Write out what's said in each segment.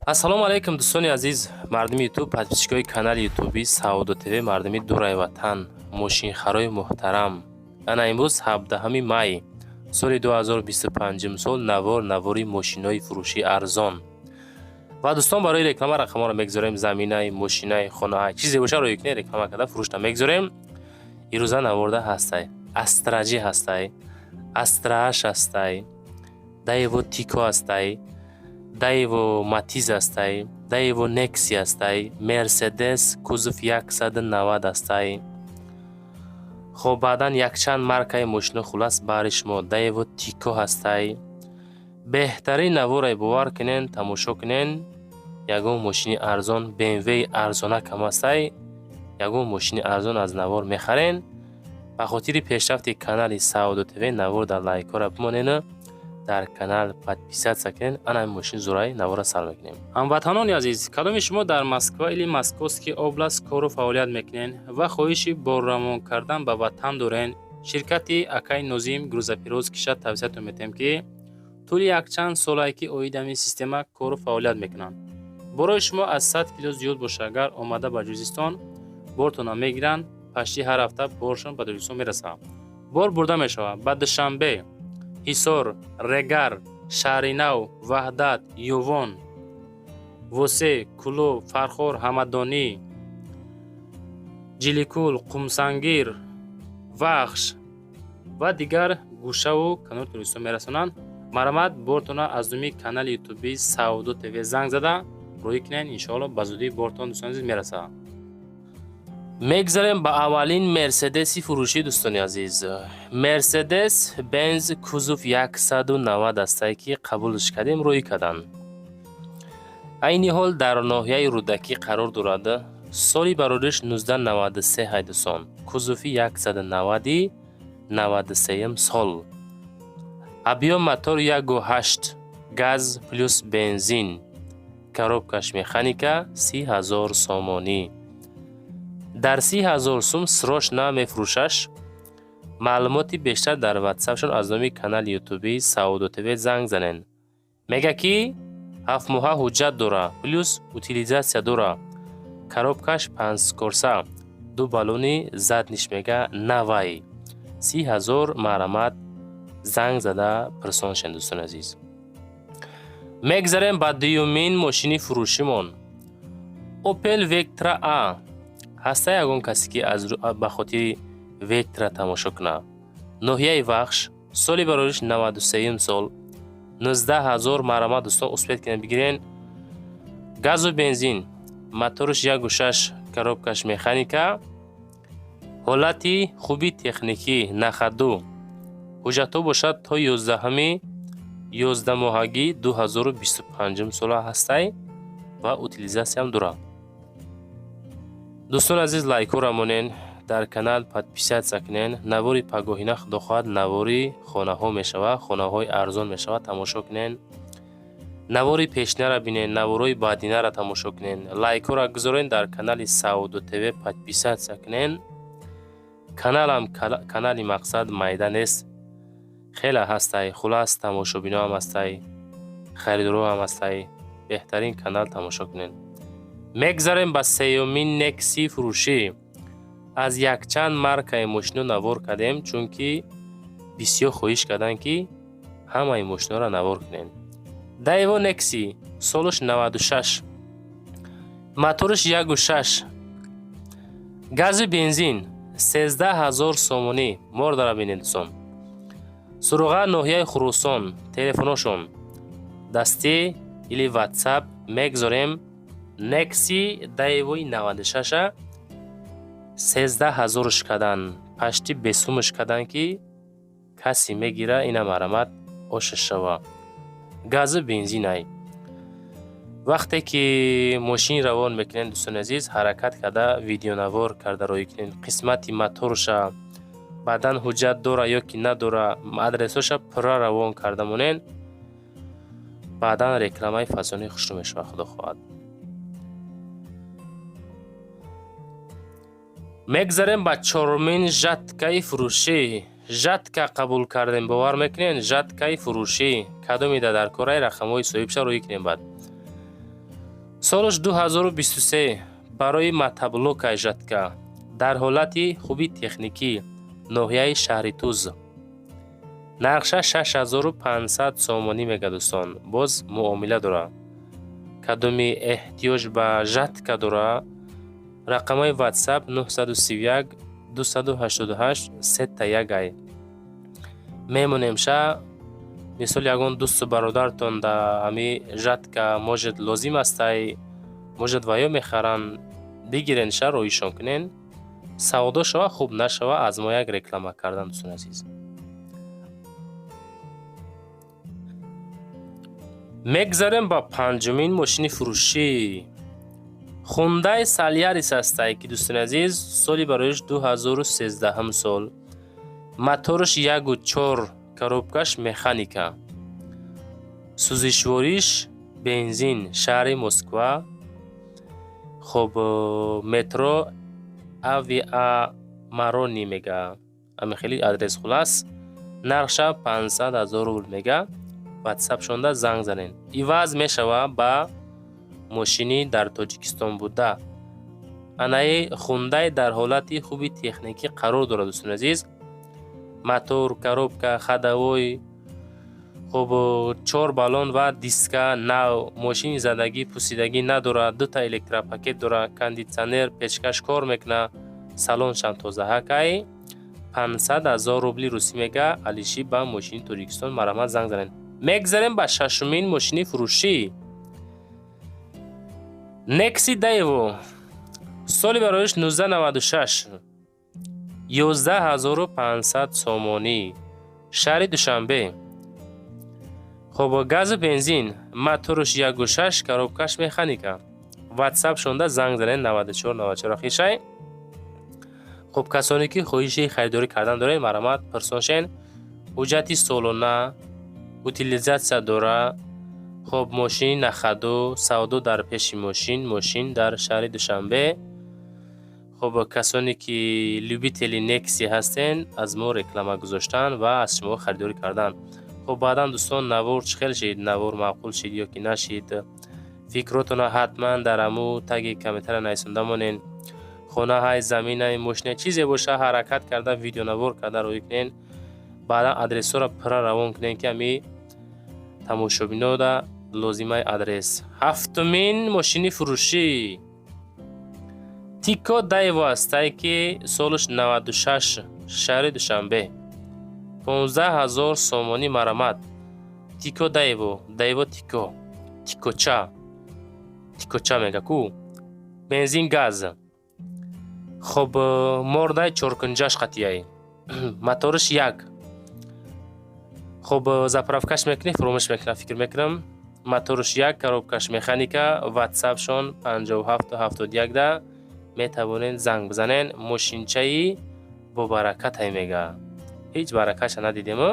Ассалому алайкум, дӯстони азиз, мардуми Ютуб, подписчикои канали Ютуби Саодо ТВ, мардуми дурай ватан, мошинхарои муҳтарам. Ана имрӯз 17 май соли 2025 сол, навор, навори мошинои фурӯшии арзон. Ва дӯстон, барои реклама рақамҳоро мегузорем. Заминаи мошинаи, хонаҳай, чизе боша, рӯй кунед, реклама карда фурӯшта мегузорем. Ирӯза наворда ҳастай Астра Ҷи, ҳастай Астра Аш, ҳастай Даево Тико, ҳастай Даево Матиз, ҳастай Даево Некси, ҳастай Мерседес кузов 190 ҳастай. Хоб, баъдан якчанд маркаи мошино, хулас, баҳри шумо Даево Тико ҳастай. Беҳтарин наворай, бовар кунен, тамошо кунен. Ягон мошини арзон, БМВ арзонакам ҳастай. Ягон мошини арзон аз навор мехарен. Ба хотири пешрафти канали Саодо ТВ навор дар лайкҳоро бимонену дар канал подписаться кунен. Ана ҳамин мошини зурай, навора сар мекунем. Ҳамватанони азиз, кадоми шумо дар Москва или Московский область кору фаъолият мекунен ва хоҳиши борравон кардан ба ватан дорен, ширкати акаи Нозим грузоперевозкиша тавсиятон метиҳем, ки тӯли якчанд солае ки оид ҳамин система кору фаъолият мекунанд. Борои шумо аз 100 кило зиёд боша агар, омада ба Ҷузистон бортона мегиранд. Пашти ҳар ҳафта боршон ба Тоҷикистон мерасад. Бор бурда мешавад ба Душанбе, Ҳисор, Регар, Шаҳринав, Ваҳдат, Ёвон, Восе, Кӯлоб, Фархор, Ҳамадонӣ, Ҷиликул, Қумсангир, Вахш ва дигар гӯшаву канори Тоҷикистон мерасонанд. Марҳамат, бортона аз номи канали Ютуби Савдо ТВ занг зада рӯй кунед. Иншоалло, ба зудӣ бортон, дӯстони азиз, мерасад. Мегзарем ба аввалин Мерседеси фурӯшӣ, дӯстони азиз. Мерседес Бенз кузов 190 астае, ки қабулш кардем, рӯй карданд. Айни ҳол дар ноҳияи Рӯдакӣ қарор дорад. Соли барориш 1993 ҳайдусон, кузови 190, 93 сол, объём мотор 1,8, газ плюс бензин, коробкаш механика, 30 000 сомонӣ. Дар 30 000 сум срочно мефурӯшаш. Маълумоти бештар дар ватсапшон аз номи канали ютуби Саодо ТВ занг занен. Мега, ки 7 моҳа ҳуҷҷат дора, плюс утилизация дора, коробкаш панҷскорса, ду баллони задниш мега навай. 30 000, марҳамат, занг зада пирсон шен, дӯстони азиз. Мегзарем ба дуюмин мошини фурӯшимон. Опел Вектра А ҳаста. Ягон касе, ки ба хотири Вектра тамошо кунад, ноҳияи Вахш, соли барориш 93 сол, 19 000, марҳамат, дӯстон, успеть кунед, бигирен. Газу бензин, моторш 1,6, коробкаш механика, ҳолати хуби техникӣ, на ходу. Ҳуҷҷатҳо бошад, то 11-ҳами 11-моҳагӣ 2025 сола ҳастай ва утилизатсиям дорад. Дӯстони азиз, лайкҳоро монен, дар канал подписаться кунен. Навори пагоҳина, худо хоҳад, навори хонаҳо мешавад, хонаҳои арзон мешавад, тамошо кунен. Навори пешинара бинен, наворҳои баъдинаро тамошо кунен, лайкҳоро гузорен, дар канали Саодо ТВ подписаться кунен. Каналам канали мақсад майда нест, хеле ҳастай. Хулас, тамошобиноам ҳастай, харидороам ҳастай. Беҳтарин канал, тамошо кунед. Мегзарем ба сеюмин Некси фурӯшӣ. Аз якчанд маркаи мошино навор кардем, чунки бисёр хоҳиш карданд, ки ҳамаи мошиноро навор кунем. Даево Некси, солаш 96, мотораш 1,6, газу бензин, 13 000 сомонӣ. Мордара бинед, дӯстон. Суроға ноҳияи Хуросон, телефоношон дастӣ или Ватсап мегзорем. Некси Даевои 96-а 13 ҳазорш кардан, пашти бесумаш кардан, ки касе мегира, ина марҳамат, оша шава. Газу бензинай. Вақте ки мошин равон мекунем, дӯстони азиз, ҳаракат карда видеонавор карда роҳӣ кунем. Қисмати моторша, баъдан ҳуҷҷат дора ё ки надора, адресҳоша пурра равон карда монен. Баъдан рекламаи фазони хушрӯ мешавад, худо хоҳад. Мегзарем ба чорумин жаткаи фурӯшӣ. Жатка қабул кардем, бовар мекунед? Жаткаи фурӯшӣ, кадомида дар кораи, рақамҳои соҳибша рӯӣ кунем. Баъд Солаш 2023, барои мотоблокай жатка, дар ҳолати хуби техникӣ, ноҳияи Шаҳритуз. Нархша 6500 сомонӣ мега, дӯстон, боз муомила дора. Кадоми эҳтиёҷ ба жатка дора, рақамҳои WhatsApp 931 288 3 1 ай. Мемонем ша. Мисол, ягон дӯсту бародаратон да ҳами жатка может лозим астай, может, ваё мехаранд, бигирен ша, роишон кунен. Савдо шава, хуб нашава, аз мо як реклама кардан, дӯстони азиз. Мегзарем ба панҷумин мошини фурӯшӣ. Хундай Солярис ҳастай, ки, дӯстони азиз, соли бароиш 2013 сол, мотораш 1,4, коробкаш механика, сӯзишвориш бензин, шаҳри Москва. Хоб, метро Авиамарини мега, ами хеле адрес. Хулас, нархша 500 ҳазор рубл мега. Ватсапшонда занг занен, иваз мешава ба мошинӣ дар Тоҷикистон буда. Анаи Хундай дар ҳолати хуби техникӣ қарор дорад, дӯстони азиз. Мотор, коробка, ходовой, хуб, чор баллон ва диска нав. Мошини задагӣ, пусидагӣ надорад, дута электропакет дорад, кондитсионер, печкаш кор мекунад, салоншам тозаҳакай. 500 ҳазор рубли русӣ мега, алиши ба мошини Тоҷикистон. Марҳамат, занг занед. Мегзарем ба шашумин мошини фурӯшӣ. Некси Даево, соли бароиш 1996, 11 500 сомонӣ, шаҳри Душанбе. Хоб, газу бензин, моторш 1,6, коробкаш механика. Ватсап шонда занг занед, 94 94 ахишай. Хуб, касоне ки хоҳиши харидорӣ кардан доред, марҳамат, пурсон шен. Ҳуҷҷати солона, утилизатсия дора. Хоб, мошини на ходу, савдо дар пеши мошин, мошин дар шаҳри Душанбе. Хуб, касоне ки любители Некси ҳастен, аз мо реклама гузоштан ва аз шумо харидорӣ кардан. Хуб, баъдан, дӯстон, навор чӣ хел шид? Навор маъқул шид ё ки нашид? Фикротона ҳатман дар ҳаму таги комментария нависонда монен. Хонаҳай, заминай, мошина, чизе боша, ҳаракат карда, видеонавор карда роҳӣ кунен. Баъдан адресҳоро пурра равон кунен, ки ҳами тамошобинода лозимаи адрес. Ҳафтумин мошини фурӯшӣ Тико Даево ҳастай, ки солаш 96, шаҳри Душанбе, 15 000 сомонӣ. Марамат, Тико Даево, Даево Тико, Тикоча, Тикоча мега ку. Бензин, газ. Хоб, мордай чоркунҷаш қатияй, мотораш як. Хоб, заправкаш мекунӣ, фуромӯш мекунам, фикр мекунам. Мотораш як, коробкаш механика. Ватсапшон 57 71 да метавонед занг бизанен. Мошинчаи бобаракатай мега, ҳеҷ баракаша надидему.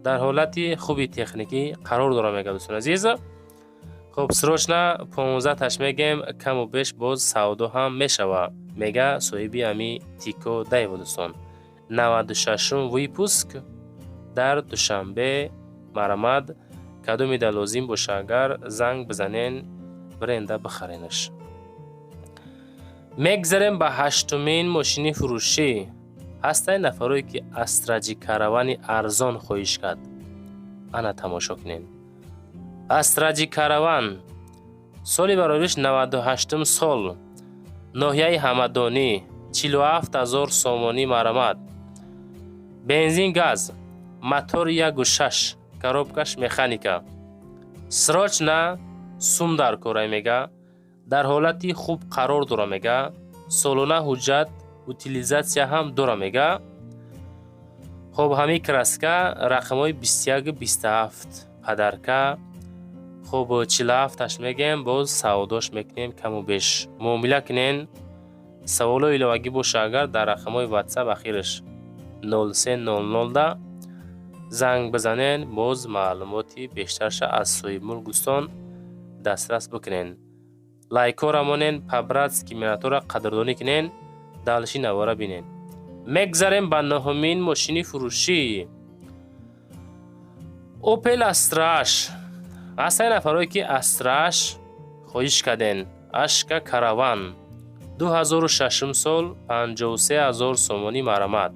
Дар ҳолати хуби техникӣ қарор дора мега, дӯстони азиз. Хуб, срочно 15 таш мегем, каму беш боз савдо ҳам мешава, мега соҳиби ҳами Тико Даево. Дӯстон, 96-ум выпуск, дар Душанбе. Марамад, кадомида лозим боша, агар занг бизанен, бренда бихаренаш. Мегзарем ба ҳаштумин мошини фурӯшӣ. Ҳастай нафарое ки Астра Ҷи Каравани арзон хоҳиш кард. Ана, тамошо кунед. Астра Ҷи Караван, соли барориш 98-ум сол, ноҳияи Ҳамадонӣ, 47 000 сомонӣ. Марамат, бензин, газ, мотори 1,6, коробкаш механика. Срочно сум дар корай мега, дар ҳолати хуб қарор дора мега, солона ҳуҷҷат, утилизатсия ҳам дора мега. Хоб, ҳамин краска, рақамҳои 21, 27, подарка. Хуб, 47-аш мегем, боз савдош мекунем, каму беш муомила кунен. Саволҳои иловагӣ боша агар, дар рақамҳои WhatsApp ахираш 0300 да занг бизанен, боз маълумоти бештарша аз соҳибмулк, дӯстон, дастрас бикунен. Лайкҳоро монен, по-братски миннатора қадрдонӣ кунен, дальше навора бинен. Мегзарем ба нуҳумин мошини фурӯшӣ. Опел Астра Аш. Ҳастаи нафарое ки Астра Аш хоҳиш доранд. Хоҳиш карден. Ашка Караван, 2006 сол, 53 ҳазор сомонӣ, марамат.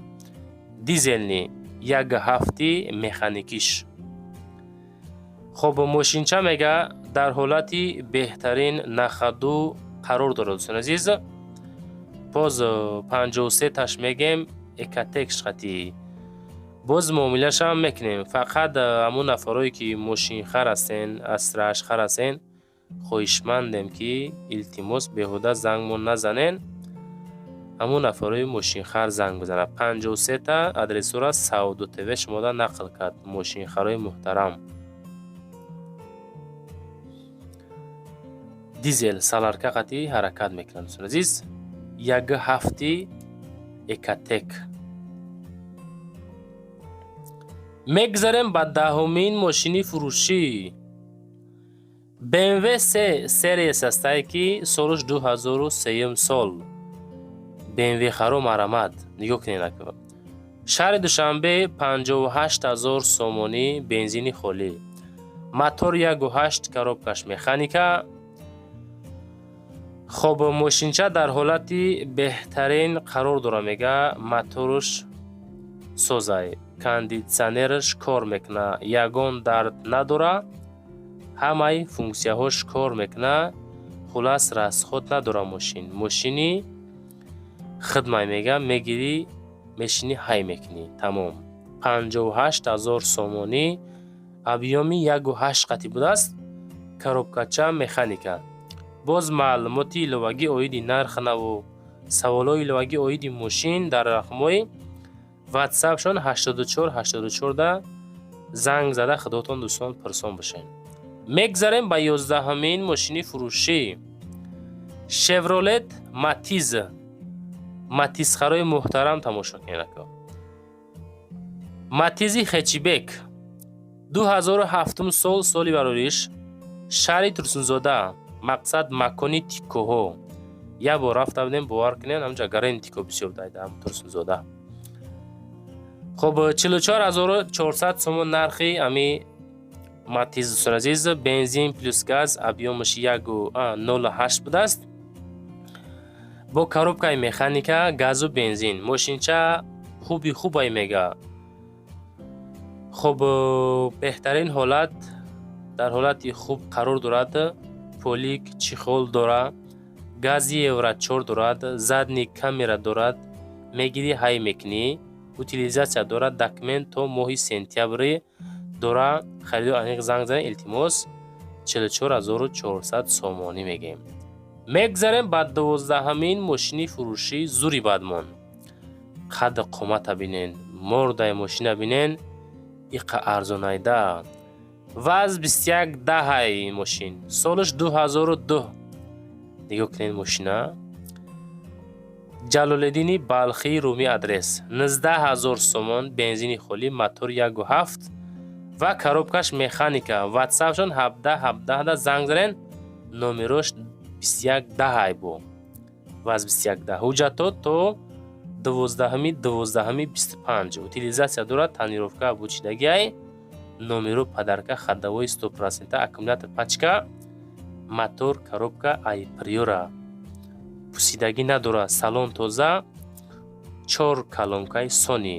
Дизельный, як ҳафти, механикиш. Хоб, мошинча, мега, дар ҳолати беҳтарин на ходу қарор дорад. Дӯстони азиз, боз 53 таш мегем, Экотек шқати боз муомилашам мекунем. Фақат ҳамун нафарое ки мошинхар ҳастен, астрашхар ҳастен, хоҳишмандем ки, илтимос, беҳуда зангмон назанен. Ҳамун нафарои мошинхар занг бизанад. 53-та адресура Савдо ТВ шумода нақл кард, мошинхарои муҳтарам. Дизел, солярка қатъи ҳаракат мекунад, дӯстони азиз, як ҳафти, Экотек. Мегзарем ба 10-умин мошини фурӯшӣ. BMW се Series ҳастае, ки солаш 2003 сол. BMW харо, марамат, нигоҳ кунед. Шаҳри Душанбе, 58 ҳазор сомонӣ, бензини холӣ, мотор 1,8, коробкаш механика. Хоб, мошинча дар ҳолати беҳтарин қарор дора, мега, моторш созай, кондитсионераш кор мекуна, ягон дард надора, ҳамаи функсияҳош кор мекуна. Хулас, расход надора мошин. Мошини хидмай, мега, мегирӣ, мешинӣ, ҳай мекунӣ, тамом. 58 ҳазор сомонӣ, объёми 1,8 қатӣ будааст, коробкача механика. Боз маълумоти иловагӣ оиди нарх наву саволҳои иловагӣ оиди мошин дар рақамҳои ватсапшон 84 84 да занг зада, худотон, дӯстон, пурсон бошед. Мегзарем ба 11-умин мошини фурӯшӣ. Шевролет Матиз. Матизхарои муҳтарам, тамошо кунед, ака. Матизи хэтчбек, 2007 сол, соли барориш, шаҳри Турсунзода, мақсад макони тикоҳо. Як бор рафта будем, бовар кунед, ҳамҷа гарани тико бисёр дайдам Турсунзода. Хоб, 44 400 сомон нархи ами Матиз, дӯстони азиз. Бензин плюс газ, объёмаш 1,08 будааст, бо коробкаи механика, газу бензин. Мошинча хуби хубай, мега. Хоб, беҳтарин ҳолат, дар ҳолати хуб қарор дорад. Полик, чехол дора, гази евро 4 дорад, задний камера дорад. Мегирӣ, ҳай мекунӣ. Утилизация дорад, документ то моҳи сентябри дора. Харидор аниқ занг занед, илтимос. 44 400 сомонӣ мегӯем. Мегзарем ба 12-ҳамин мошини фурӯшӣ. Зури бадмон, қадду қомата бинен, мордаи мошина бинен, иқа арзонайда. ВАЗ 2110-ай мошин, солаш 2002. Нигоҳ кунед мошина. Ҷалолиддини Балхӣ, Румӣ адрес. 19 000 сомон, бензини холӣ, мотор 1,7 ва коробкаш механика. Ватсапшон 17 17 да занг занен, номерош 2110-ай бо ВАЗ 2110. Ҳуҷҷатҳо то 12-ҳами 12-ҳами 25. Утилизация дорад, тонировка бучидагиай, номеро подарка, ходовой 100%, аккумулятор пачка, мотор, коробка ай Приора, пусидагӣ надорад, салон тоза, чор колонкаи Сони.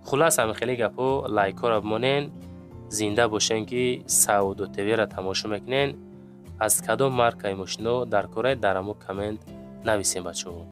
Хулас, ҳами хеле гапҳо. Лайкҳоро бимонен, зинда бошен, ки Савдо ТВ-ра тамошо мекунен. Аз кадом маркаи мошино дар корай, дар ҳамо коммент нависем, бачаҳо.